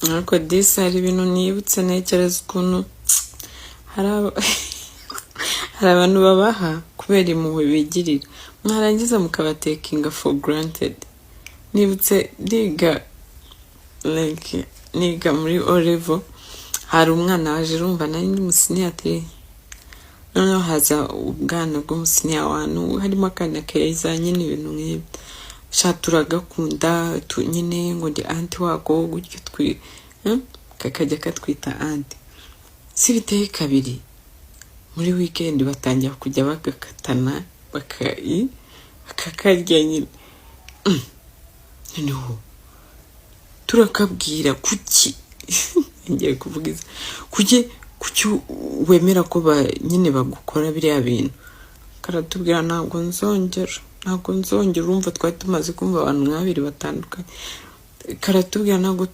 Ariko disi hari ibintu nibutse, ntekereza ukuntu hari abantu babaha kubera impuhwe bigirira, mwarangiza mukabatakinga for granted. Nibutse niga, like niga muri O level, hari umwana waje. Urumva nari ndi mu senior three, noneho haza ubwana bw'umu senior one, harimo akana keza nyine, ibintu nk'ibyo. Sha turagakunda nyine, ngo ndi aunty wako gutyo, twi kakajya katwita aunty. Si biteye kabiri, muri weekend batangira kujya bagakatana, bakakarya nyine. Noneho turakabwira, "Kuki," ngiye kuvuga izi, "kuki wemera ko nyine bagukora biriya bintu?" Karatubwira, "Ntabwo nzongera, ntabwo nzongera." Urumva twari tumaze kumva abantu nk'abiri batandukanye. Karatubwira, "Ntabwo."